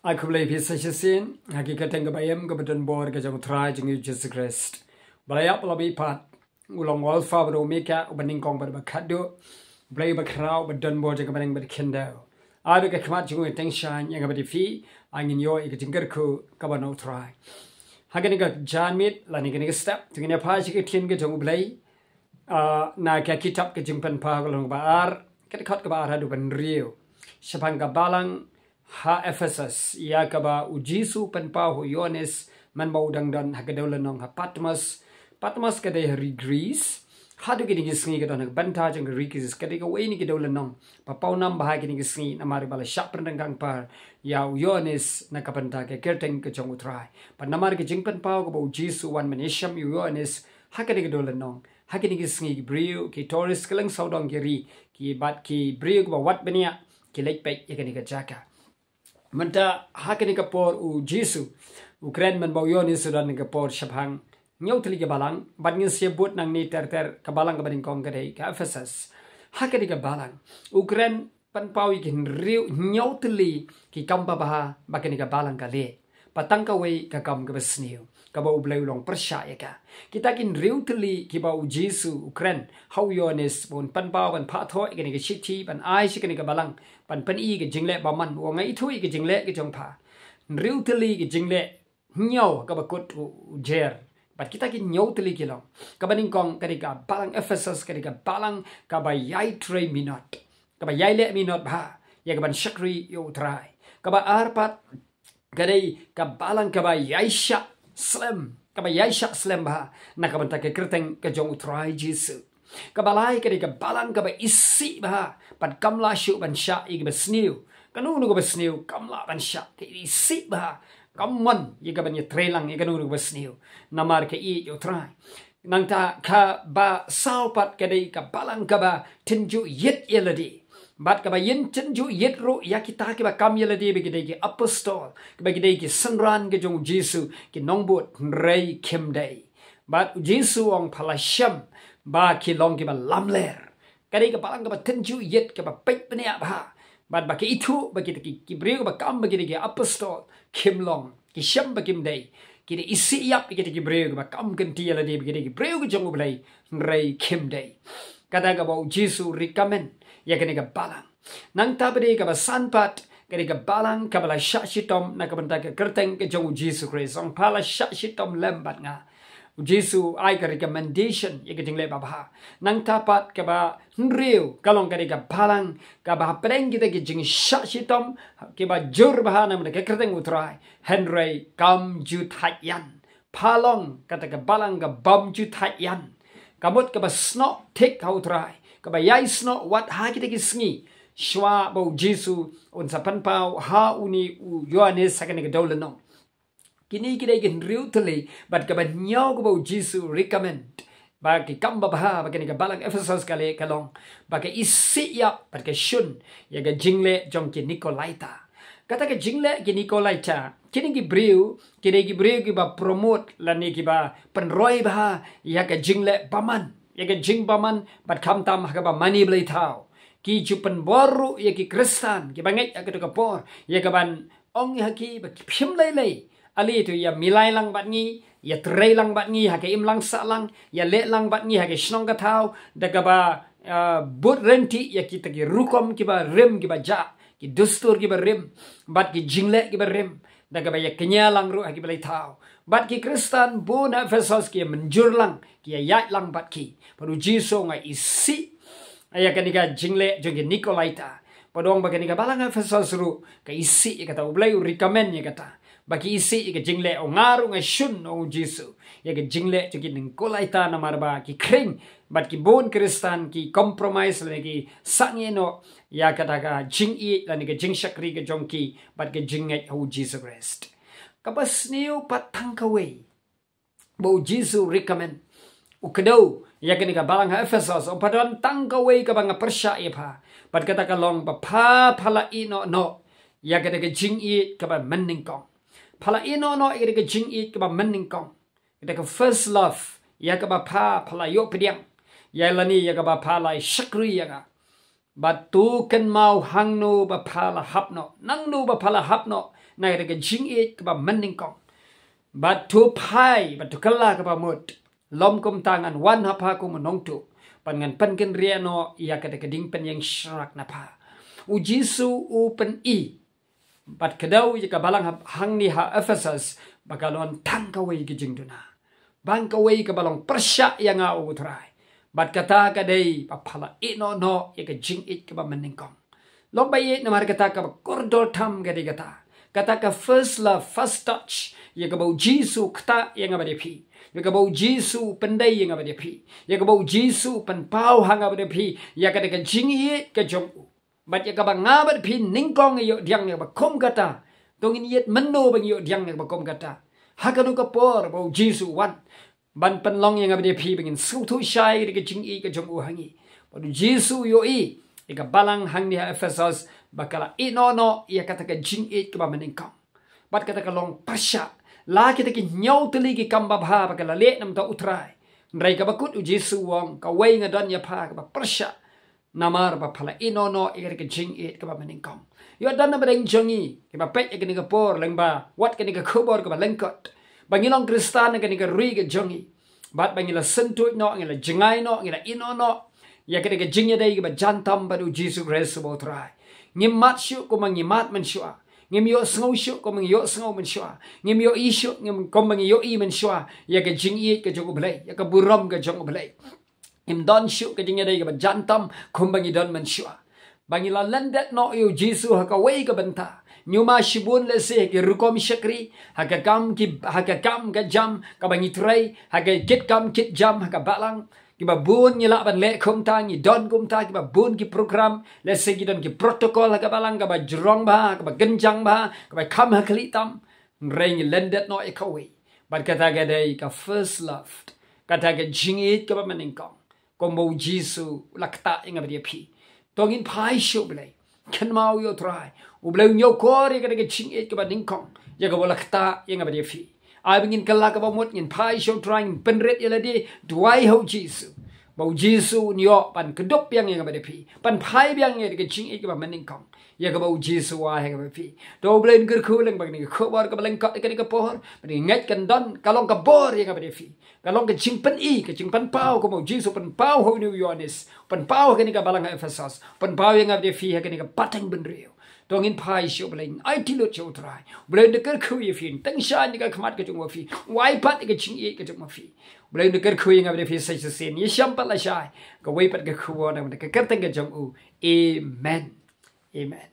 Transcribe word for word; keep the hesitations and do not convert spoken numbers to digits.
Ai khublei phi sa shisien ha ki kyrteng kaba im kaba don bor ka jong u Trai jong ngi u Jisu Khrist. Ba la ïap ba la mihpat, u long u Alpha bad u Omega, uba nyngkong bad uba khatduh. U Blei uba khraw, uba don bor jong kaba neng bad khyndew. Ai ba ha khmat jong u teng shaiñ ïa nga bad ïa phi, ai ngin ïoh ïa ka jingkyrkhu kaba na u Trai. Ha kane ka janmiet lane kane ka step, to ngin ïa phai sha ka ktien ka jong u Blei. Ah, na ka kitab ka Jingpynpaw ka lynnong ba ar, ka dkhot kaba ar haduh ba hynriew. Shaphang ka balang ha Ephesus, ïa kaba u Jisu u pynpaw ha u Ïoannis mynba u dang don ha ka dewlynnong ha Patmos. Patmos ka dei ha ri Greece. Haduh kine ki sngi ka don ha ka bynta jong ka ri Greece, ka dei kawei na ki dewlynnong ba pawnam bha ha kine ki sngi, namar ba la shah pynryngkang par ïa u Ïoannis na ka bynta ka kyrteng ka jong u Trai. Bad namar ka jingpynpaw kaba u Jisu u wan ban ïashem ïa u Ïoannis ha kane ka dewlynnong, ha kine ki sngi ki briew, ki tourist kylleng sawdong ki ri, ki bad ki briew kiba wad bniah, ki leit peit ïa kane ka jaka. Mynta ha kane ka por u Jisu u kren mynba u Ïoannis u don ha ka por shaphang hynñiew tylli ki balang, bad ngin sa ïa bud nangne ter ter. Ka balang kaba nyngkong ka dei ka Ephesus. Ha kane ka balang u kren pynpaw ïa ki hynriew, hynñiew tylli ki kam babha ba kane ka balang ka leh. Bad tang kawei ka kam kaba sniew, kaba u Blei u long pyrshah ïa ka. Kita ki hynriew tylli kiba u Jisu u kren ha u Ïoannis, ba un pynpaw, ban phah thoh ïa kane ka shithi, ban ai sha kane ka balang, ban pyni ka jingleh bymman, u ong, nga ithuh ïa ka jingleh ka jong pha. Hynriew tylli ka jingleh, hynñiew kaba kut u, u jer. Bad kita ki hynñiew tylli ki long. Kaba nyngkong ka dei ka balang Ephesus, ka dei ka balang kaba ïai trei minot, kaba ïai leh minot bha ïa kaban shakri ïa u Trai. Kaba ar pat ka dei ka balang kaba ïai shah slem, kaba ïai shah slem bha na ka bynta ka kyrteng ka jong u Trai Jisu. Kaba lai ka dei ka balang kaba isih bha, bad kam lah shuh ban shah ïa kaba sniew. Kano kano kaba sniew kam lah ban shah, ka isih bha. Kam mon ïa kaban ïatreilang ïa kano kano kaba sniew, namar ka ïeit ïa u Trai. Nangta kaba saw pat ka dei ka balang kaba tynjuh ïit ïa lade. Bad kaba ïeng tynjuh ïit ruh ïa kita kiba kam ïa lade ba ki dei ki apostol, ba ki dei ki synran ka jong u Jisu, ki nongbud, hynrei kim dei. Bad u Jisu u ong, pha la shem ba ki long kiba lamler. Ka dei ka balang kaba tynjuh ïit, kaba peit bniah bha. Bad ba ki ithuh ba kita ki, ki briew kiba kam ba ki dei ki apostol kim long, ki shem ba kim dei. Ki dei isih ïap ïa kita ki briew kiba kam kynti ïa lade ba ki dei ki briew ka jong u Blei, hynrei kim dei. Kata kaba u Jisu u recommend ïa kane ka balang. Nangta pat dei kaba san pat, ka dei ka balang kaba la shah shitom na ka bynta ka kyrteng ka jong u Jisu Khrist. U ong, pha la shah shitom lem bad nga. U Jisu u ai ka recommendation ïa ka jingleh babha. Nangta pat kaba hynriew ka long ka dei ka balang kaba hapdeng kita ki jingshah shitom kiba jur bha na ka bynta ka kyrteng u Trai, hynrei kam ju thait ïan. Pha long kata ka balang kabym ju thait ïan. Ka mut kaba snoh thik ha u Trai, kaba ïai snoh wat ha kita ki sngi, shwa ba u Jisu un sa pynpaw ha une u Ïoannis ha kane ka dewlynnong. Kine ki dei ki hynriew tylli, bad kaba hynñiew kaba u Jisu u recommend ba ki kam babha ba kane ka balang Ephesus ka leh ka long ba ka isih ïap bad ka shun ïa ka jingleh jong ki Nikolaita. Kata ka jingleh ki Nikolaita, kine ki briew ki dei ki briew kiba promote lane kiba pynroi bha ïa ka jingleh bymman, ïa ka jingbymman, bad khamtam ha kaba mane blei thaw. Ki ju pynbor ruh ïa ki Khristan kiba ngeit ha kato ka por, ïa kaban ong ha ki ba phim lei lei, ale to ïa milai lang bad ngi, ïatrei lang bad ngi ha ka imlang sahlang, ïaleh lang bad ngi ha ka shnong ka thaw, da kaba, ah, bud rynti ïa kita ki rukom kiba rim kiba jah, ki dustur kiba rim, bad ki jingleh kiba rim, da kaba ïakñia lang ruh ha ki blei thaw. Bad ki Khristan bun ha Ephesus ki ïamynjur lang, ki ïaid lang bad ki. Bad u Jisu u ong, nga isih ïa kane ka jingleh jong ki Nikolaita. Bad u ong ba kane ka balang Ephesus ruh ka isih ïa kata, u Blei u recommend ïa kata. Ba ki isih ïa ka jingleh, u ong, nga ruh nga shun, u ong u Jisu, ïa ka jingleh jong ki Nikolaita, namar ba ki khring bad ki bun Khristan ki compromise lane ki sangeh noh ïa kata ka jingïeit lane ka jingshakri ka jong ki bad ka jingngeit ha u Jisu Khrist. Kaba sniew pat tang kawei ba u Jisu u recommend, u kdew ïa kane ka balang ha Ephesus, u ong, pha don tang kawei kaba nga pyrshah ïa pha. Bad kata ka long ba pha, pha la ïehnoh noh ïa kata ka jingïeit kaba mynnyngkong. Pha la ïehnoh noh ïa kata ka jingïeit kaba mynnyngkong, kata ka first love, ïa kaba pha, pha la ïoh pdiang, ïa lane ïa kaba pha la shakri ïa nga. Bad to kynmaw hangno ba pha la hap noh, nangno ba pha la hap noh, na kata ka jingïeit kaba mynnyngkong. Bad to phai, bad to kylla kaba mut. Lym kumta ngan wan ha pha kum u nongtuh. Bad ngan pynkynriah noh ïa kata ka jingpynïeng sharak na pha. U Jisu u pyni. Bad kdew ïa ka balang ha, hangne ha Ephesus, ba ka long tang kawei ka jingduna. Bang kawei kaba long pyrshah ïa nga, U Trai. Bad kata ka dei ba pha la ïehnoh noh ïa ka jingïeit kaba mynnyngkong. Long ba ïeit namar kata kaba kordor tam ka dei kata. Kata ka first love, first touch, ïa kaba U Jisu ktah ïa nga bad ïa phi. Ïa kaba U Jisu pyndei ïa nga bad ïa phi. Ïa kaba U Jisu pynpaw ha nga bad ïa phi. Ïa kata ka jingïeit ka jong u. Bad ïa kaba nga bad phi nyngkong ngi ïoh pdiang ïa kaba kum kata. To ngin ïeit mynno ba ngi ïoh pdiang ïa kaba kum kata. Ha kano ka por ba U Jisu u wan. Ban pynlong ïa nga bad ïa phi ba ngin sngewthuh shai ïa ka jingïeit ka jong u ha ngi. Bad U Jisu u ïohi ïa ka balang hangne ha Ephesus ba ka la ïehnoh noh ïa kata ka jingïeit kaba mynnyngkong. Bad kata ka long pyrshah. La kita ki hynñiew tylli ki kam babha ba ka la leh namar U Trai. Hynrei kaba kut U Jisu u ong kawei nga don ïa pha kaba pyrshah. Namar ba pha la ïehnoh noh ïa ka jingïeit kaba mynnyngkong. Ïoh don na pdeng jong ngi kiba peit ïa kane ka por lyngba wat kane ka khubor kaba lyngkot. Ba ngi long Khristan ha kane ka ri ka jong ngi. Bad ba ngi la syntuid noh, ngi la jngai noh, ngi la ïehnoh noh ïa kane ka jingïadei kaba jan tam bad U Jisu Khrist uba U Trai. Ngim mad shuh kumba ngi mad mynshuwa. Ngim ïohsngew shuh kumba ngi ïohsngew mynshuwa. Ngim ïohi shuh ngim kumba ngi ïohi mynshuwa ïa ka jingïeit ka jong U Blei, ïa ka burom ka jong U Blei. Ngim don shuh ka jingïadei kaba jan tam kumba ngi don mynshuwa. Ba ngi la lyndet noh ïa U Jisu ha kawei ka bynta. Ngi ma shibun lehse ha ki rukom shakri, ha ka kam ki, ha ka kam ka jam kaba ngi trei, ha ka kit kam kit jam ha ka balang. Kiba bun ngi lah ban leh kumta, ngi don kumta, kiba bun ki program, lehse ngi don ki protocol ha ka balang kaba jrong bha, kaba kynjang bha, kaba kham ha khlieh tam. Hynrei ngi lyndet noh ïa kawei. Bad kata ka dei ka first love. Kata ka jingïeit kaba mynnyngkong. Kumba U Jisu u la ktah ïa nga bad ïa phi. To ngin phai sha U Blei. Kynmaw ïa U Trai. U Blei u ñiewkor ïa kata ka jingïeit kaba nyngkong. Ïa kaba u la ktah ïa nga bad ïa phi. Ai ba ngin kylla kaba mut, ngin phai sha U Trai, ngin pynrit ïa lade, duwai ha U Jisu. Ba U Jisu un ïoh ban kdup biang ïa nga bad ïa phi. Ban phai biang ïa kata ka jingïeit kaba mynnyngkong. Ïa kaba U Jisu u ai ha nga bad ïa phi. To U Blei un kyrkhu lyngba kane ka khubor kaba lyngkot ïa kane ka por. Ba ngin ngeit kan don ka long ka bor ïa nga bad ïa phi. Ka long ka jingpyni, ka jingpynpaw kumba U Jisu u pynpaw ha une u Ïoannis. U pynpaw ha kane ka balang ha Ephesus. U pynpaw ïa nga bad ïa phi ha kane ka pateng bynriew. To ngin phai sha U Blei, aiti lut sha U Trai. U Blei un da kyrkhu ïa phi, un tyngshaiñ ïa ka khmat ka jong u ma phi. U ai pat ïa ka jingïeit ka jong u ma phi. U Blei un da kyrkhu ïa nga bad ïa phi sa shisien. Ïashem pat lashai. Kawei pat ka khubor na ka bynta ka kyrteng ka jong u. Amen. Amen.